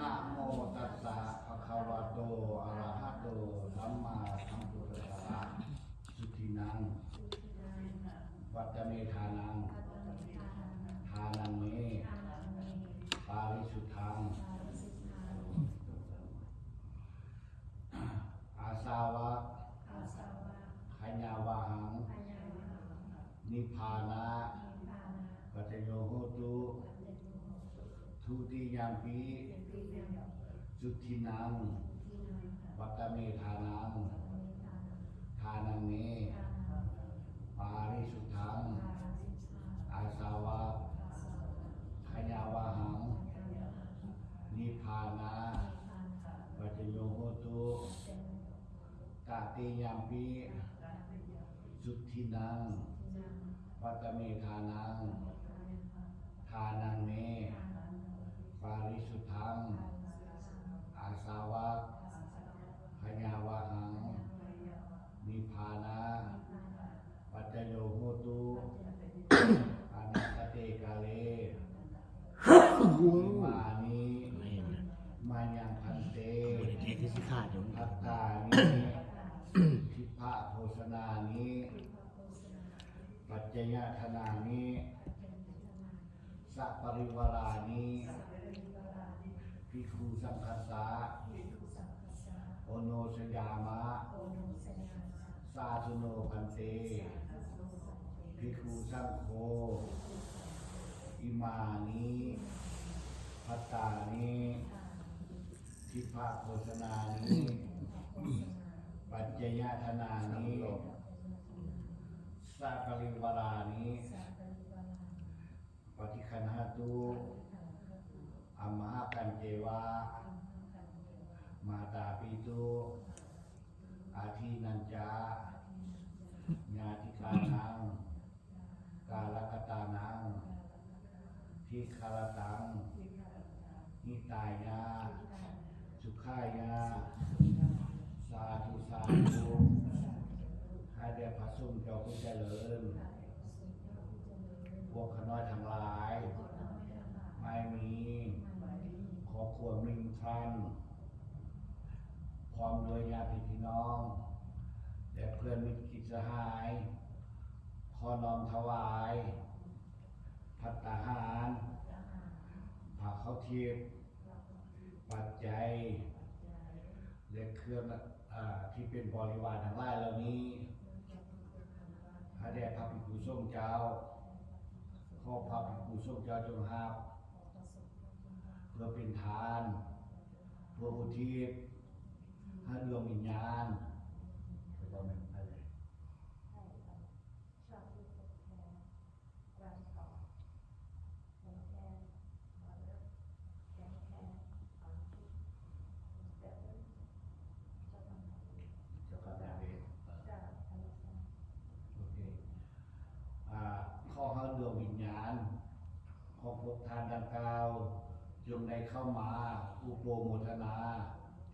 ນະໂມຕັດສະ ພະຄະວະໂຕ ອະລະຫະໂຕ ສຳມາສຳພຸດທັດສະ ສຸທິນັງ ວັດຕະເມທານັງ ທານັງເມ ປາລິສຸດທັງ ອາສາວະ ຂະຍາວະຫັງ ນິບພານະ ປັດຈະໂຍໂຫຕຸ ທຸຕິຍຳປິ ສຸທິນັງ ວັດຕະເມທານັງ ທານັງເມ ປາລິສຸດທັງ ອາສາວະ ຂະຍາວະຫັງ ນິບພານະ ປັດຈະໂຍໂຫຕຸ ຕະຕິຍຳປິ ສຸທິນັງ ວັດຕະເມທານັງ ທານັງເມ ປາລິສຸດທັງ ອາສາວະ ຂະຍາວະຫັງ ນິບພານະ ປັດຈະໂຍໂຫຕຸ ອະນັນຕະເຕກາເລ ອິມານິ ມາຍັງພັນເຕ ພັດຕານິ ທິບພະໂພຊະນານິ ປັດຈະຍະທະນານິ ສະປະລິວາລານິ ພິກຂຸສັງຄັດສະ ໂອໂນຊະຍາມະ ສາທຸໂນພັນເຕ ພິກຂຸສັງໂຄ ອິມານິ ພັດຕານິ ທິບພະໂພຊະນານິ ປັດຈະຍະທະນານິ ສະປະລິວາລານິ ປະຕິຄັນຫະຕຸ ອັມມະຫະກັນເຈວະ ມາຕາປິຕຸ ອາທິນັນຈະ ຍາຕິການັງ ກາລະກະຕານັງ ທິຄາລະຕັງ ຫິຕາຍະ ສຸຂາຍະ ສາທຸ ສາທຸ ໃຫ້ແດ່ພະສົງເຈົ້າຜູ້ຈະເລີນ ພວກຂ້ານ້ອຍທັງຫຼາຍ ໃຫ້ມີຄອບຄົວໜຶ່ງທ່ານ ພ້ອມດ້ວຍຍາດພີ່ນ້ອງ ແລະ ເພື່ອນມິດກິດສະຫາຍ ຂໍນ້ອມຖວາຍ ພັດຕາຫານ ຜ້າເຂົ້າທິບ ປັດໄຈ ແລະ ເຄື່ອງ ອາ ທີ່ເປັນບໍລິວານທັງຫຼາຍເຫຼົ່ານີ້ ໃຫ້ແດ່ພະພິກຂຸສົງເຈົ້າ ຂໍພະພິກຂຸສົງເຈົ້າຈົ່ງຮັບ ເພື່ອເປັນທານ ເພື່ອອຸທິດໃຫ້ດວງວິນຍານ ເຈົ້າກຳນາຍເວນ ເຈົ້າ ໂອເຄ ອາ ຂໍໃຫ້ດວງວິນຍານຂອງພວກທ່ານດັ່ງກ່າວ ຈົ່ງໄດ້ເຂົ້າມາອຸໂປໂມທະນາ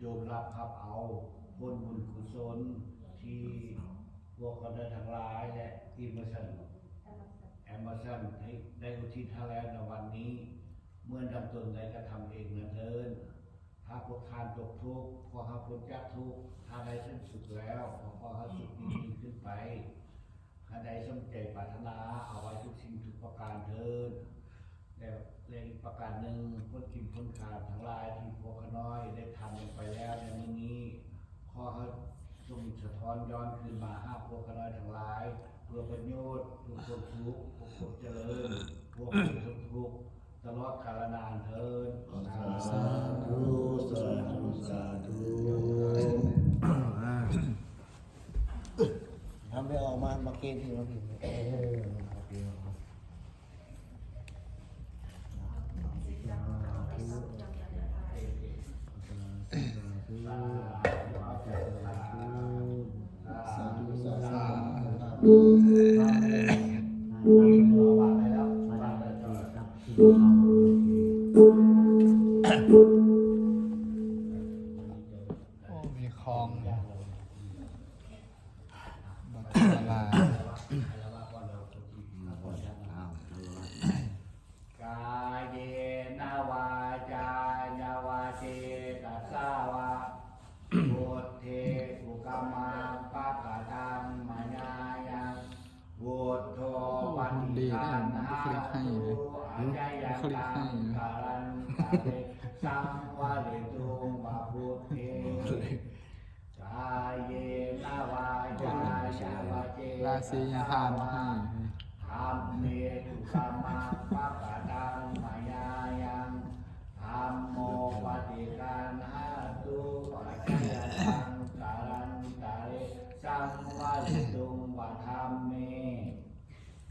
ຈົ່ງຮັບຮັບເອົາຜົນບຸນກຸສົນທີ່ພວກຂ້ານ້ອຍທັງຫຼາຍ ແລະ ອີເມີຊັນ ແອມເມີຊັນ ໄດ້ ໄດ້ອຸທິດໃຫ້ແລ້ວໃນວັນນີ້ ເໝືອນດັ່ງຕົນໄດ້ກະທຳເອງນັ້ນເທີ້ນ. ຖ້າພວກທ່ານຕົກທຸກ ຂໍໃຫ້ພົ້ນຈາກທຸກ, ຖ້າໄດ້ເຖິງສຸກແລ້ວ ກໍຂໍໃຫ້ສຸກຍິ່ງໆຂຶ້ນໄປ, ໃຫ້ໄດ້ສົມໃຈປາດຖະໜາເອົາໄວ້ທຸກສິ່ງທຸກປະການເທີ້ນ. ແລະ ແລະອີກປະການໜຶ່ງ, ຜົນກິນຜົນຂານທັງຫຼາຍທີ່ພວກຂ້ານ້ອຍໄດ້ທຳລົງໄປແລ້ວໃນມື້ນີ້, ຂໍໃຫ້ຈົ່ງສະທ້ອນຍ້ອນຄືນມາຫາພວກຂ້ານ້ອຍທັງຫຼາຍ ເພື່ອປະໂຫຍດ ເພື່ອຄວາມສຸກ ເພື່ອຄວາມຈະເລີນ ເພື່ອຄວາມພົ້ນທຸກຕະຫຼອດກາລະນານເທີ້ນ. ສາທຸ ສາທຸ ສາທຸ. ທຳໄປອອກມາ ມາເກນທີ່ມາພີ້. ເອີ ມາພີ້. ໂອ້ ມີຂອງ ບັກຫຼາຍ. ກາເຍນະວາຈາຍະວາເຈ สังวาริตุงวาพุทเท กาเยนะวาจายาวเจ ລາຊີຍະທານໃຫ້ ธัມເມ สุขมัง ปะกะตัง มะยายัง ธัมโม ปะฏิคันหะตุ อาจายันตัง กาลันตะเร สังวาริตุงวาธัมเม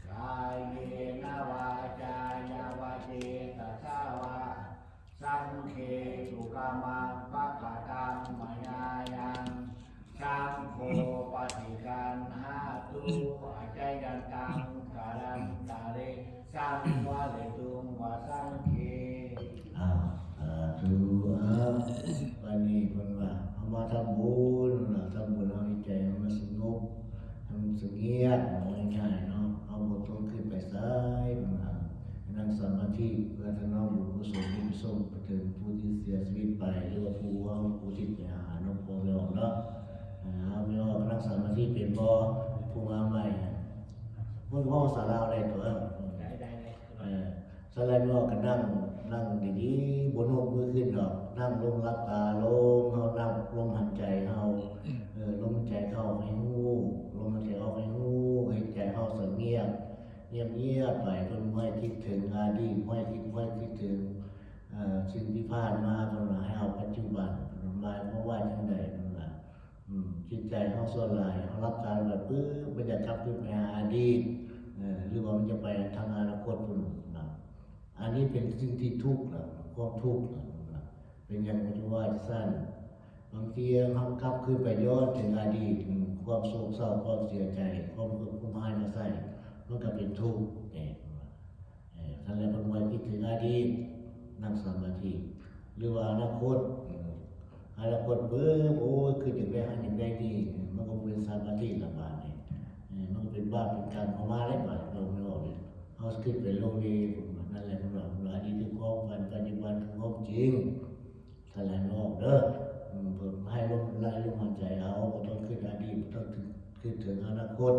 กาเยนะวาจายาวาเจตสาวา สังเค สุขมัง ปะกะตัง มะยายัง สังโฆ ปะฏิคันหะตุ อาจายันตัง กาลันตะเร สังวาริตุงวาสังเค ອ້າວ ສາທຸ ອ້າວ ບາດນີ້ເພິ່ນວ່າ ເຮົາມາທຳບຸນນະ ທຳບຸນເຮົາໃຫ້ໃຈເຮົາມັນສະຫງົບ ໃຫ້ມັນສະຫງຽບ ເວົ້າງ່າຍໆເນາະ ເຮົາບໍ່ຕ້ອງຄິດໄປໃສ ເພິ່ນວ່າ ນັ່ງສະມາທິ ເພື່ອຖະໜອມບຸນກຸສົນທີ່ໄປສົ່ງໄປເຖິງຜູ້ທີ່ເສຍຊີວິດໄປ ຫຼືວ່າຜູ້ເຮົາອຸທິດໄປຫາເນາະ ພໍ່ແມ່ອອກເນາະ ເຮົາແມ່ອອກນັ່ງສະມາທິເປັນບໍ່? ຜູ້ມາໃໝ່ ເພິ່ນເວົ້າພາສາລາວໄດ້ຕົວະ ໄດ້ ໄດ້ ໄດ້ ເອີ ສະໄລເນາະ ກະນັ່ງ ນັ່ງດີໆ ບໍ່ໂນ້ມມືຂຶ້ນດອກ ນັ່ງລົງ ຫຼັບຕາລົງ ເຮົານັບລົມຫາຍໃຈເຮົາ ເອີ ລົມຫາຍໃຈເຂົ້າໃຫ້ຮູ້ ລົມຫາຍໃຈອອກໃຫ້ຮູ້ ເຮັດໃຈເຮົາສະຫງຽບ ງຽບໆໄປ ເພິ່ນບໍ່ໃຫ້ຄິດເຖິງອະດີດ ບໍ່ໃຫ້ຄິດ ບໍ່ໃຫ້ຄິດເຖິງ ເອີ ສິ່ງທີ່ຜ່ານມາ ເພິ່ນວ່າໃຫ້ເອົາປັດຈຸບັນ ເພິ່ນໝາຍຄວາມວ່າຈັ່ງໃດ ເພິ່ນວ່າ ອືມ ຈິດໃຈເຮົາສ່ວນຫຼາຍ ເຮົາຫຼັບຕາໄປປຶບ ມັນຈະກັບຄືນໄປຫາອະດີດ ເອີ ຫຼືວ່າມັນຈະໄປທາງອະນາຄົດພຸ້ນນະ ອັນນີ້ເປັນສິ່ງທີ່ທຸກລະ ຄວາມທຸກລະ ເປັນຫຍັງເພິ່ນຈຶ່ງວ່າຈັ່ງຊັ້ນ? ບາງທີເຮົາກັບຄືນໄປຍ້ອນເຖິງອະດີດ ຄວາມໂສກເສົ້າ ຄວາມເສຍໃຈ ຄວາມເກີດຄວາມຮ້າຍມາໃສ່ ມັນກະເປັນທຸກເດ້. ເອີ ນັ້ນແຫຼະ ເພິ່ນບໍ່ໃຫ້ຄິດເຖິງອະດີດ ນັ່ງສະມາທິ ຫຼືວ່າອະນາຄົດ ອາ ອະນາຄົດເບິ່ງ ໂອ້ຍ ຄືຢາກໄດ້ຫັ້ນຢາກໄດ້ນີ້ ມັນກໍບໍ່ເປັນສະມາທິລະບາດນີ້ ເອີ ມັນກໍເປັນບາບເປັນກຳເຂົ້າມາແລ້ວບາດນີ້ ເວົ້າບໍ່ອອກເລີຍ ເຮົາຄິດໄປລົງນີ້ ນັ້ນແຫຼະ ເພິ່ນວ່າ ອະດີດຄືຄວາມຝັນ ປັດຈຸບັນຄືຄວາມຈິງ ສະໄລອອກເດີ ເພິ່ນໃຫ້ລົມ ໄລ່ລົມຫາຍໃຈເອົາ ບໍ່ຕ້ອງຄິດອະດີດ ບໍ່ຕ້ອງຄິດເຖິງອະນາຄົດ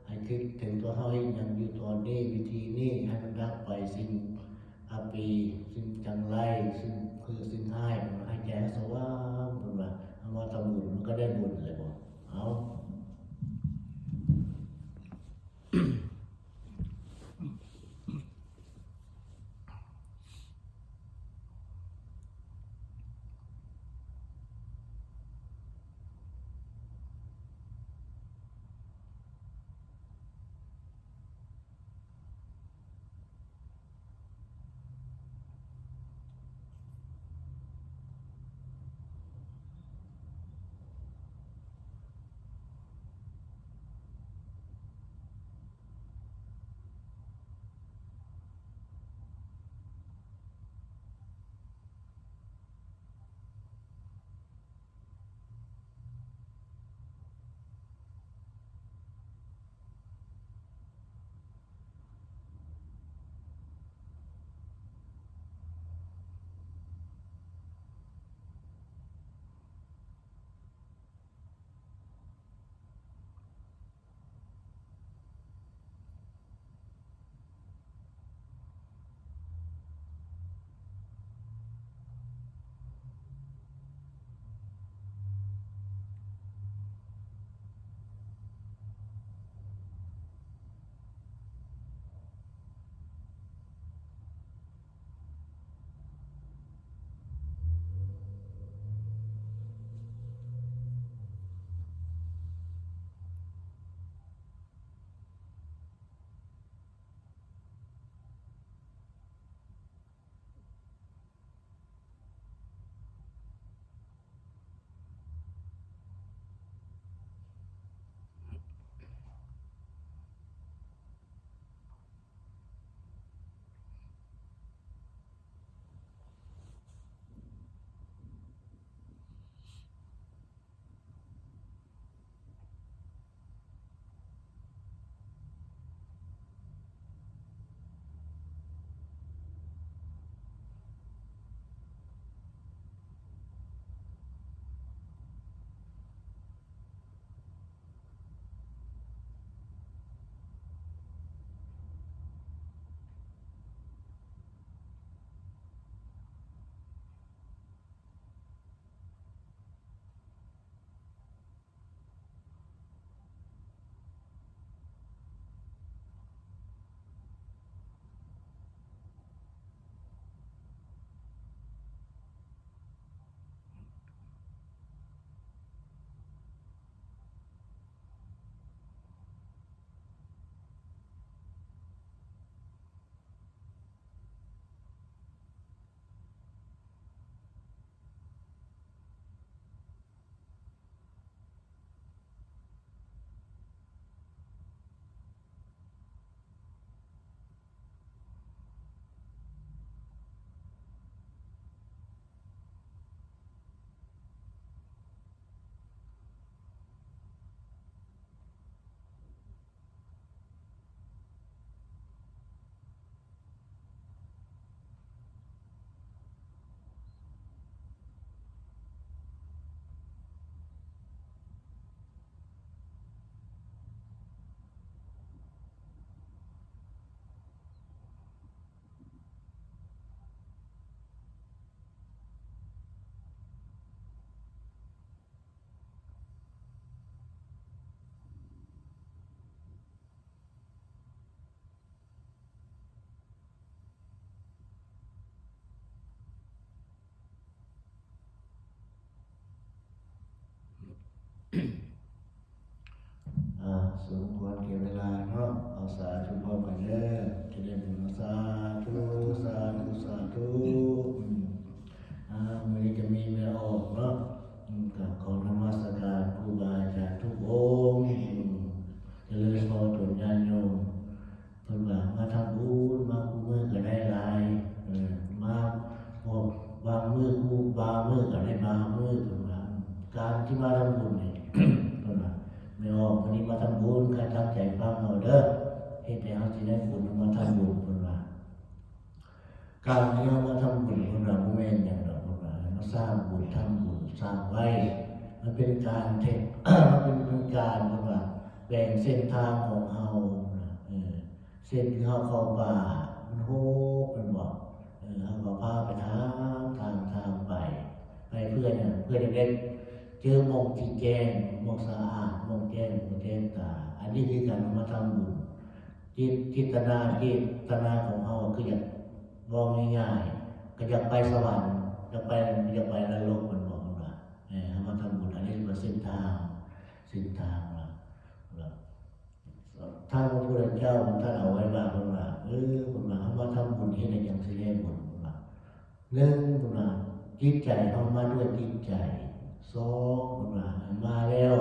ໃຫ້ຄິດເຖິງຕົວເຮົາເຮັດຫຍັງຢູ່ຕອນນີ້ ວິທີນີ້ ໃຫ້ມັນດັບໄປ ສິ່ງອັບປີ ສິ່ງຈັງໄລ ສິ່ງເຜື່ອ ສິ່ງຮ້າຍ ໃຫ້ໃຈເຮົາສະຫວ່າງ ເພິ່ນວ່າ ເຮົາມາທຳບຸນ ມັນກໍໄດ້ບຸນແຫຼະບໍ ເອົາ. ສົມຄວນແກ່ເວລາເນາະ ເອົາສາທຸພ້ອມກັນເດີ ຈະໄດ້ບຸນ ສາທຸ ສາທຸ ສາທຸ. ອາ ມື້ນີ້ກະມີແມ່ອອກເນາະ ກະຂໍນະມັດສະການຄູບາອາຈານທຸກອົງ ຈະເລີນພອນຕາຍາດໂຍມ. ເພິ່ນວ່າມາທຳບຸນ ມາຄູ່ມື້ກະໄດ້ຫຼາຍ ເອີ ມາບາງມື້ ບາງມື້ກະໄດ້ບາງມື້. ເພິ່ນວ່າການທີ່ມາທຳບຸນນີ້ ເພິ່ນວ່າ ແມ່ອອກມື້ນີ້ມາທຳບຸນ ໃຫ້ຕັ້ງໃຈຟັງເອົາເດີ ເຮັດໃຫ້ເຮົາຊິໄດ້ບຸນມາທຳບຸນ. ເພິ່ນວ່າ ການທີ່ເຮົາມາທຳບຸນ ເພິ່ນວ່າບໍ່ແມ່ນຫຍັງດອກ ເພິ່ນວ່າມາສ້າງບຸນ ທຳບຸນ ສ້າງໄວ້ ມັນເປັນການເຮັດ ມັນເປັນ ເປັນການ ເພິ່ນວ່າແບ່ງເສັ້ນທາງຂອງເຮົາ ເອີ ເຊັ່ນຄືເຮົາເຂົ້າປ່າ ມັນໂຮກ ແມ່ນບໍ່ ເອີ ເຮົາກະພາໄປທາງ ທາງ ທາງໄປ ໄປເພື່ອຫຍັງ ເພື່ອຈະໄດ້ເຈີໝ່ອງທີ່ແຈ້ງ ໝ່ອງສະອາດ ໝ່ອງແຈ້ງຫູແຈ້ງຕາ. ອັນນີ້ຄືການເຮົາມາທຳບຸນ ຈິດ ຈິດຕະນາ ເຈດຕະນາຂອງເຮົາຄືຢາກ ເວົ້າງ່າຍໆ ກະຢາກໄປສະຫວັນ ຢາກໄປ ຢາກໄປນະລົກ ແມ່ນບໍ່ ເພິ່ນວ່າ ເອີ ເຮົາມາທຳບຸນ ອັນນີ້ເປັນເສັ້ນທາງ ເສັ້ນທາງລະ ລະ ທາງພະພຸດທະເຈົ້າເພິ່ນຕັດເອົາໄວ້ວ່າ ເພິ່ນວ່າ ເອີ ເພິ່ນວ່າເຮົາມາທຳບຸນເຮັດໃຫ້ຈັ່ງຊິໄດ້ບຸນ ເພິ່ນວ່າ ໜຶ່ງ ເພິ່ນວ່າ ຈິດໃຈເຮົາມາດ້ວຍຈິດໃຈ. ສອງ ເພິ່ນວ່າ ມາແລ້ວ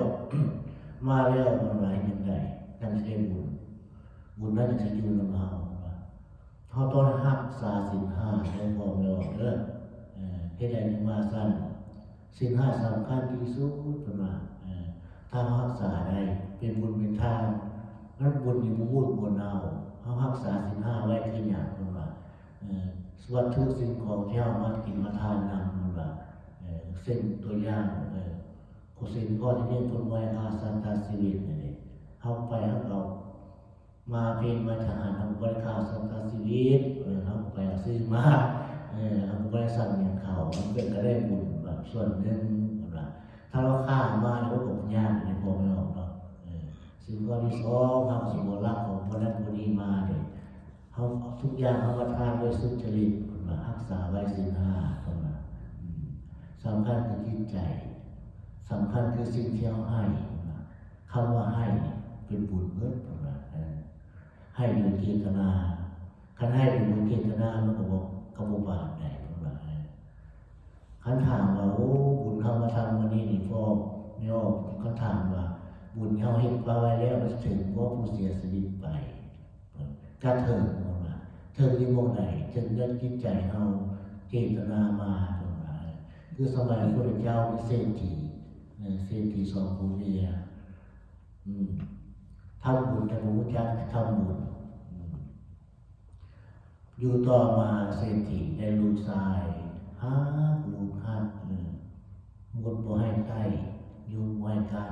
ມາແລ້ວ ເພິ່ນວ່າເຮັດຈັ່ງໃດຈັ່ງຊິໄດ້ບຸນ ບຸນນັ້ນຈັ່ງຊິຢູ່ນຳເຮົາ ເພິ່ນວ່າ ເຮົາຕ້ອງຮັກສາສິນຫ້າ ໃຫ້ຄອບງຳເດີ ເອີ ເຮັດໃດຈຶ່ງວ່າຊັ້ນ ສິນຫ້າສຳຄັນທີ່ສຸດ ເພິ່ນວ່າ ເອີ ຖ້າເຮົາຮັກສາໄດ້ ເປັນບຸນເປັນທານ ມັນບຸນນີ້ບໍ່ບູດບໍ່ເນົ່າ ເຮົາຮັກສາສິນຫ້າໄວ້ຄືຫຍັງ ເພິ່ນວ່າ ເອີ ວັດຖຸສິ່ງຂອງທີ່ເຮົາມາກິນມາທານນຳ ເພິ່ນວ່າ ເອີ ເຊັ່ນຕົວຢ່າງ ເອີ ໂຄເຊນ ຂໍ້ທີ່ໜຶ່ງ ເພິ່ນບໍ່ໃຫ້ຂ້າສັດຕັດຊີວິດ ນີ້ເດ ເຮົາໄປເຮົາກະເອົາ ມາເພນມາທະຫານ ເຮົາບໍ່ໄດ້ຂ້າສັດຕັດຊີວິດ ເອີ ເຮົາໄປເອົາຊື້ມາ ເອີ ເຮົາບໍ່ໄດ້ສັ່ງຫຍັງເຂົາ ເພິ່ນກະໄດ້ບຸນບາບສ່ວນໜຶ່ງ ເພິ່ນວ່າ ຖ້າເຮົາຂ້າມາແລ້ວກະຍາກໃນພໍ່ແມ່ອອກເນາະ ເອີ ສິ່ງຂໍ້ທີ່ສອງ ເຮົາຊິບໍ່ລັກຂອງຜູ້ນັ້ນຜູ້ນີ້ມາເດ ເຮົາທຸກຢ່າງເຮົາປະທານດ້ວຍສຸດຈະລິດ ເພິ່ນວ່າ ຮັກສາໄວ້ສິນຫ້າ ເພິ່ນວ່າ ອືມ ສຳຄັນຄືຈິດໃຈ ສຳຄັນຄືສິ່ງທີ່ເຮົາໃຫ້ ເພິ່ນວ່າ ຄຳວ່າໃຫ້ເປັນບຸນເບິດ ເພິ່ນວ່າ ເອີ ໃຫ້ໂດຍເຈດຕະນາ ຄັນໃຫ້ໂດຍບໍ່ເຈດຕະນາ ມັນກະບໍ່ ກະບໍ່ບາບໃດ ເພິ່ນວ່າ ເອີ ຄັນຖາມວ່າ ໂອ້ ບຸນເຮົາມາທຳມື້ນີ້ນີ້ ພໍ່ແມ່ອອກ ຄັນຖາມວ່າ ບຸນເຮົາເຮັດມາໄວ້ແລ້ວ ມັນຊິເຖິງບໍ່ຜູ້ເສຍຊີວິດໄປ? ກະເຖິງ ເພິ່ນວ່າ ເຖິງຢູ່ໝ່ອງໃດ? ເຖິງຍ້ອນຈິດໃຈເຮົາເຈດຕະນາມາ ເພິ່ນວ່າ ຄືສະໄໝພະພຸດທະເຈົ້າມີເສດຖີ ເອີ ເສດຖີສອງຜົວເມຍ ອືມ ທຳບຸນແຕ່ບໍ່ຮູ້ຈັກທຳບຸນ ອືມ ຢູ່ຕໍ່ມາເສດຖີໄດ້ລູກຊາຍ ຮັກລູກຮັກ ເອີ ໝົດບໍ່ໃຫ້ໃຊ້ ຍຸງບໍ່ໃຫ້ກັດ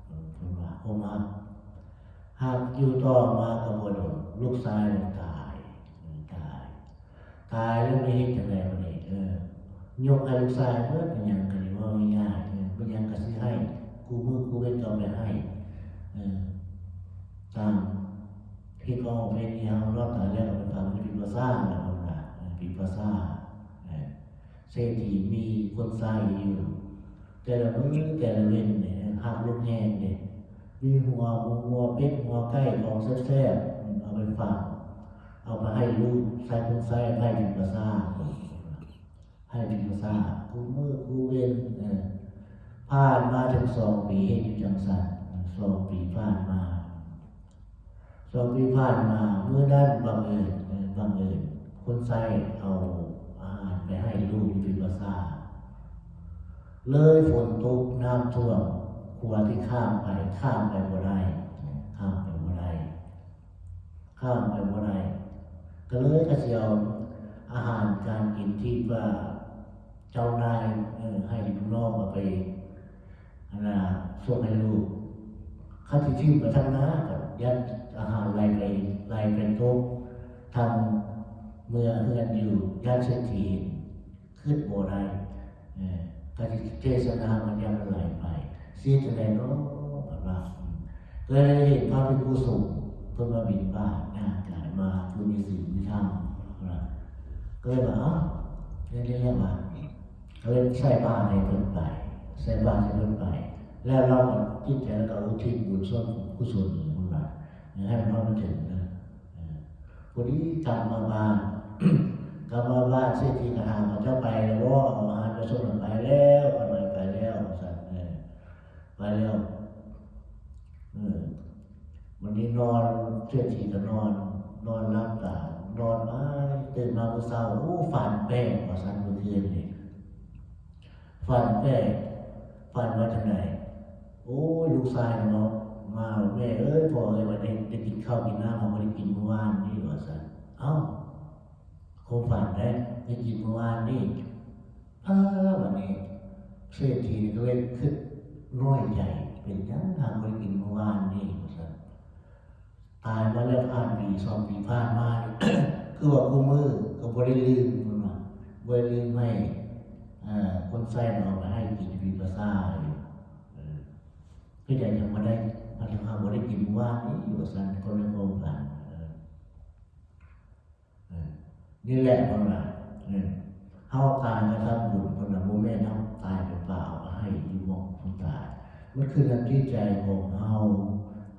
ເອີ ເພິ່ນວ່າຄວາມຮັກ ຮັກຢູ່ຕໍ່ມາກະບໍ່ດົນ ລູກຊາຍນັ້ນຕາຍ ເອີ ຕາຍ ຕາຍແລ້ວໄປເຮັດຈັ່ງໃດບາດນີ້ ເອີ ຍົກໃຫ້ລູກຊາຍເບິດ ເປັນຫຍັງກະຊິເວົ້າງ່າຍໆ ເອີ ເປັນຫຍັງກະຊິໃຫ້ ຄູ່ມື້ຄູ່ເວັນກະເອົາໄປໃຫ້ ເອີ ຕາມ ທີ່ເຂົາເປັນຫຍັງເນາະ ຕາຍແລ້ວກະໄປຝັງຢູ່ປີປາສາດ ເພິ່ນວ່າ ເອີ ປີປາສາດ ເອີ ເສດຖີມີຄົນໃຊ້ຢູ່ ແຕ່ລະມື້ແຕ່ລະເວັນນີ້ຮັກລູກແຮງເດ້ ມີຫົວໝູ ຫົວເປັດ ຫົວໄກ່ ຂອງແຊບໆ ເອົາໄປຝາກ ເອົາໄປໃຫ້ລູກ ໃຊ້ຄົນໃຊ້ໃຫ້ປີປາສາດ ໃຫ້ຖືສາ ຄູ່ມື້ຄູ່ເວັນ ເອີ ຜ່ານມາເຖິງສອງປີ ເຮັດຢູ່ຈັ່ງຊັ້ນ ສອງປີຜ່ານມາ ສອງປີຜ່ານມາ ມື້ນັ້ນບັງເອີນ ເອີ ບັງເອີນ ຄົນໃຊ້ເອົາອາຫານໄປໃຫ້ລູກຢູ່ທີ່ປາສາດ ເລີຍຝົນຕົກ ນ້ຳຖ້ວມ ຂົວທີ່ຂ້າມໄປ ຂ້າມໄປບໍ່ໄດ້ ຂ້າມໄປບໍ່ໄດ້ ຂ້າມໄປບໍ່ໄດ້ ກະເລີຍກະຊິເອົາອາຫານການກິນທີ່ວ່າເຈົ້ານາຍ ເອີ ໃຫ້ລູກນ້ອງເອົາໄປ ອັນນ່າ ສົ່ງໃຫ້ລູກ ຄັນຊິຖິ້ມໄປທາງໜ້າ ກະຢ້ານອາຫານໄຫຼໄປ ໄຫຼໄປຕົກທາງເມືອເຮືອນຢູ່ ຢ້ານເສດຖີເຫັນ ຄິດບໍ່ໄດ້ ເອີ ກະເຈດຕະນາມັນຍັງໄຫຼໄປ ຊິເຮັດຈັ່ງໃດເນາະ ເພິ່ນວ່າ ກະເລີຍເຫັນພະພິກຂຸສົງ ເພິ່ນມາບິນທບາດ ຍ່າງກາຍມາ ຜູ້ມີສິນມີທຳ ເພິ່ນວ່າ ກະເລີຍວ່າ ເອີ ກະເລີຍໃສ່ບາດໃຫ້ເພິ່ນໄປ ໃສ່ບາດໃຫ້ເພິ່ນໄປ ແລ້ວເຮົາກໍຈິດໃຈ ແລ້ວກໍອຸທິດບຸນສ່ວນກຸສົນ ເພິ່ນວ່າ ໃຫ້ມັນຮອດມາເຖິງນະ. ເອີ ພໍດີກັບມາບ້ານ ກັບມາບ້ານ ເສດຖີກໍຖາມວ່າ ເຈົ້າໄປແລ້ວບໍ່? ເອົາອາຫານໄປສົ່ງ ໄປແລ້ວ ຂ້ານ້ອຍໄປແລ້ວ ວ່າຊັ້ນ. ເອີ ໄປແລ້ວ. ເອີ ວັນນີ້ນອນ ເສດຖີກໍນອນ ນອນຫຼັບຕາ ນອນມາ ຕື່ນມາມື້ເຊົ້າ ໂອ້ ຝັນແປກ ວ່າຊັ້ນ ມື້ຄືນນີ້. ຝັນແປກ ຝັນວ່າຈັ່ງໃດ? ໂອ້ຍ ລູກຊາຍເນາະ ມາ ແມ່ເອີຍ ພໍ່ເອີຍ ວ່າໄດ້ ໄດ້ກິນເຂົ້າກິນນ້ຳ ເຮົາບໍ່ໄດ້ກິນມື້ວານນີ້ ວ່າຊັ້ນ. ເອົ້າ ຄວາມຝັນເດ້ ໄດ້ກິນມື້ວານນີ້. ເອີ ບັດນີ້ເສດຖີນີ້ກໍເລີຍຄິດນ້ອຍໃຈ ເປັນຫຍັງຫາບໍ່ໄດ້ກິນມື້ວານນີ້ ວ່າຊັ້ນ. ຕາຍມາແລ້ວ ຜ່ານປີສອງປີຜ່ານມາ ຄືວ່າຄູ່ມື້ກໍບໍ່ໄດ້ລືມ ເພິ່ນວ່າ ບໍ່ໄດ້ລືມໃຫ້ ເອີ ຄົນໃຊ້ເອົາໄປໃຫ້ກິນວິປັດສາຢູ່. ເອີ ເຮັດໃດຈັ່ງມາໄດ້ ມາເຖິງຫາບໍ່ໄດ້ກິນມື້ວານນີ້ ວ່າຊັ້ນ ຄົນໃນຄວາມຝັນ. ເອີ ເອີ ນີ້ແຫຼະ ເພິ່ນວ່າ ເອີ ເຮົາການກະທຳບຸນ ເພິ່ນວ່າ ບໍ່ແມ່ນເຮົາຕາຍໄປປ່າ ເອົາໄປໃຫ້ຢູ່ໝ່ອງຄົນຕາຍ. ມັນຄືນ້ຳຈິດໃຈຂອງເຮົາ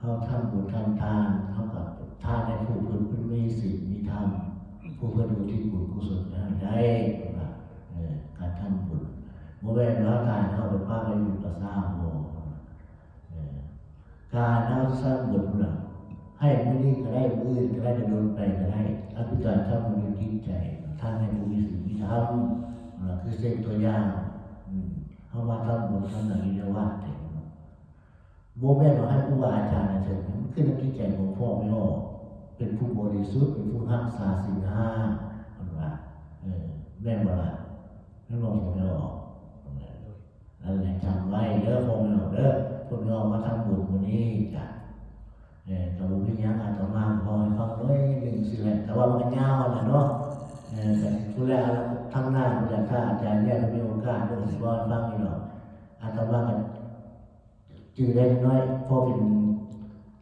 ເຮົາທຳບຸນທຳທານ ເຮົາກໍທານໃຫ້ຜູ້ເພິ່ນ ເພິ່ນມີສິນມີທຳ ຜູ້ເພິ່ນອຸທິດບຸນກຸສົນໃຫ້ໄດ້ ເພິ່ນວ່າ. ເອີ ການທຳບຸນ ບໍ່ແມ່ນວ່າການເຮົາໄປປະໄປຢູ່ປາສາດ ບໍ່. ເອີ ການເຮົາສ້າງບຸນນະ ໃຫ້ມື້ນີ້ກໍໄດ້ ມື້ອື່ນກໍໄດ້ ໂດນໄປກໍໄດ້ ອັນເປັນການທຳບຸນທາງຈິດໃຈ ທານໃຫ້ຜູ້ມີສິນມີທຳ ເອີ ຄືເຊັ່ນຕົວຢ່າງ ເຮົາມາທຳບຸນທຳຫຍັງຢູ່ໃນວັດເດ ບໍ່ແມ່ນວ່າໃຫ້ຄູບາອາຈານເຊີນ ຄືນ້ຳຈິດໃຈຂອງພໍ່ແມ່ອອກ ເປັນຜູ້ບໍລິສຸດ ເປັນຜູ້ຮັກສາສິນຫ້າ ເພິ່ນວ່າ ເອີ ແມ່ນບໍ່ລະ? ແມ່ນບໍ່ ພໍ່ແມ່ອອກ? ນັ້ນແຫຼະ ຈຳໄວ້ເດີ ພວກນ້ອງເດີ ພວກນ້ອງມາທຳບຸນມື້ນີ້ກະ ເອີ ກະບໍ່ມີຫຍັງ ອາດຕະມາເວົ້າໃຫ້ຟັງໜ້ອຍໜຶ່ງຊີ້ແຫຼະ ແຕ່ວ່າມັນກະຍາວຫັ້ນແຫຼະເນາະ. ເອີ ກະຜູ້ແລະ ທາງໜ້າພຸ້ນແຫຼະ ຖ້າອາຈານແລ້ວ ມີໂອກາດ ເພິ່ນກະຊິເວົ້າໃຫ້ຟັງຢູ່ດອກ. ອາດຕະມາກະຈື່ໄດ້ໜ້ອຍ ພໍເປັນ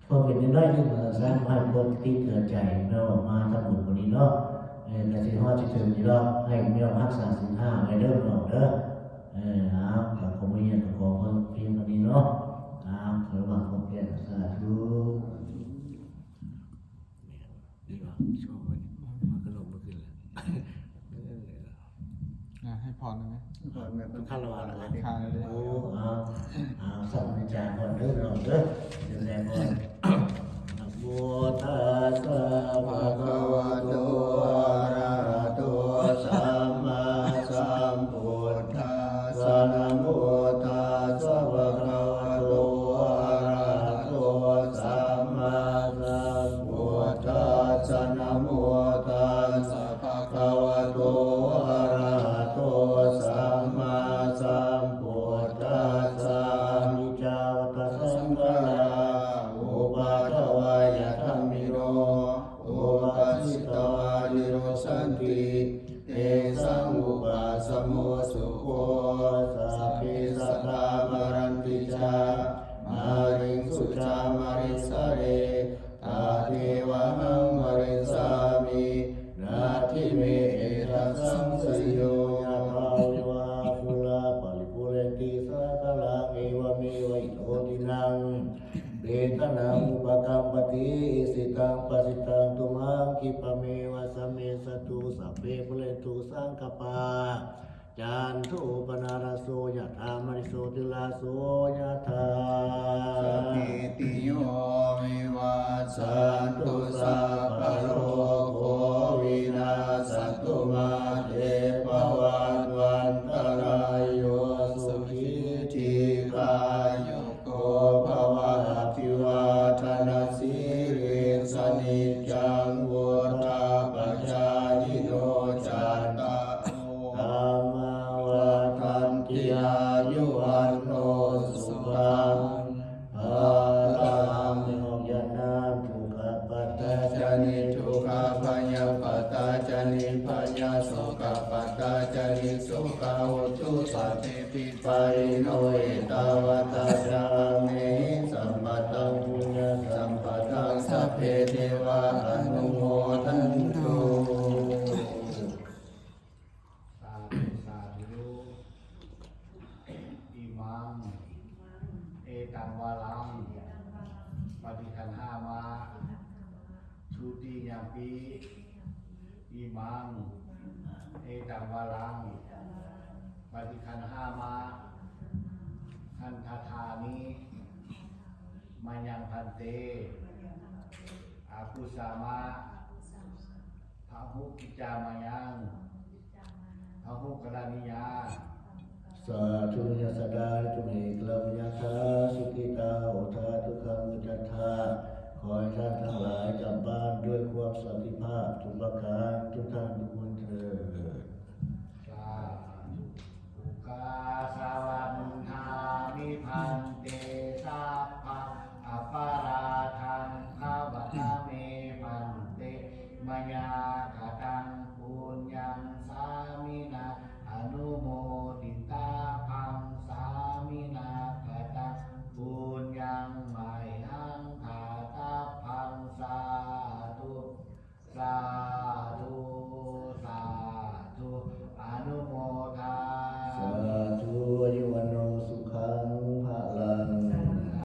ພໍເປັນໜ້ອຍໜຶ່ງ ວ່າຊັ້ນ ໃຫ້ຄົນຕິດເຕືອນໃຈ ແມ່ອອກມາທຳບຸນມື້ນີ້ເນາະ. ເອີ ກະຊິຮອດຊິເຖິງຢູ່ດອກ ໃຫ້ແມ່ອອກຮັກສາສິນຫ້າໄວ້ເດີ ແມ່ອອກເດີ. ເອີ ເອົາ ກະຂໍບໍ່ມີຫຍັງ ກະຂໍເພິ່ນພຽງເທົ່ານີ້ເນາະ. ເອົາ ຂໍຫວັງຄວາມແກ່ ສາທຸ. ນີ້ວ່າ ຊ່ວງມັນ ມັນກໍລົງບໍ່ຂຶ້ນແລ້ວ. ເອີ ອ່າ ໃຫ້ພອນໄດ້ໄໝ? ຄາລະວະ ຄາລະວະ. ໂອ້ ເອົາ ເອົາ ສາທຸອາຈານກ່ອນເດີ ພີ່ນ້ອງເດີ ແສດງກ່ອນ. ນະໂມຕັດສະ ພະຄະວະໂຕ ອະລະຫະໂຕ ສຳມາສຳພຸດທັດສະ ນະໂມຕັດສະ ພະຄະວະໂຕ ອະລະຫະໂຕ ສຳມາສຳພຸດທັດສະ ນະໂມຕັດສະ ພະຄະວະໂຕ ອະລະຫະໂຕ ສຳມາສຳພຸດທັດສະ. ອະນິດຈັງ ວັດຕະສັງຂາລາ ອຸປາທະວາຍະທຳມິໂນ ໂອປາສິຕວາ ນິໂຣສັນຕິ ເຕສັງ ອຸປະສະໂມ ສຸໂຂ. ສັບເພ ສັດຕາ ມະຣັນຕິຈາ ມະລິງສຸຈາ ມະລິສາເຣ ຕະເທວະຫັງ ມະລິສາມິ ນາທິເມ ເອຕະສັງສະໂຍ. ຍະຖາ ວາ ວາ ປຸລາ ປະລິປູເຣນຕິ ສາຄະລັງ ເອວະເມວະ ອິໂຕ ທິນນາ ເປຕານັງ ອຸປະກັບປະຕິ ອິຊິຕັງ ປະສິຕັງ ຕຸມຫັງ ຂິບປະເມວະ ສະມິດສະຕຸ ສັບເພ ປູເຣນຕຸ ສັງກະປາ ຈັນໂທ ປະນະລະໂສ ຍະຖາ ມະນີ ໂຊຕິລາໂສ ຍະຖາ ສັບພີຕິໂຍ ວິວັດສັນຕຸ ສັບພະໂລໂຄ ວິນາສະຕຸ ມາເຕ ພະວັດວັນຕະລາຍໂຍ ສຸຂີ ດີຄາຍຸ ໂກ ພະວະ ອະພິວາທະນະສີລິສະ ນິຈຈັງ ວຸດທາປະຈາຍິໂນ ຈັດຕາໂລ ທຳມາ ວັດທັນຕິ ອາຍຸ ວັນໂນ ສຸຂັງ ພະລັງ. ຍານາ ທຸກຂະປັດຕາຈະ ນິທຸກຂະ ພະຍາປັດຕາຈະ ນິພະຍາ ໂສກະປັດຕາຈະ ນິໂສກາ ໂຫຕຸ ສັບເພ ວິປາຣິໂນ ເອຕາວັດຕາ ຊາ ອາເມຫິ ສຳປະຕັງ ປຸນຍະ ສຳປະທັງ ສັບເພ ເທວາ ອະນຸໂມທັນຕຸ. ສາທຸ ສາທຸ. ອິມັງ ວາລັງ ປະຕິຄັນຫາມາ ທຸຕິຍຳປິ ອິມັງ ເອຕັງວາລັງ ປະຕິຄັນຫາມາ ຫັນທະຖານິ ມາຍັງພັນເຕ ອາກຸສາມະ ພະຫຸກິດຈາມາຍັງ ພະຫຸກະລະນິຍາ ສາທຸ ຍັງສະດາ ຕຸເມ ກະລະວະຍະທາ ສຸກິຕາ ໂຫທາ ທຸກຂັງ ມຸດຕະຖາ ຂໍໃຫ້ທ່ານທັງຫຼາຍກັບບ້ານດ້ວຍຄວາມສັນຕິພາບທຸກປະການ ທຸກທ່ານທຸກຄົນ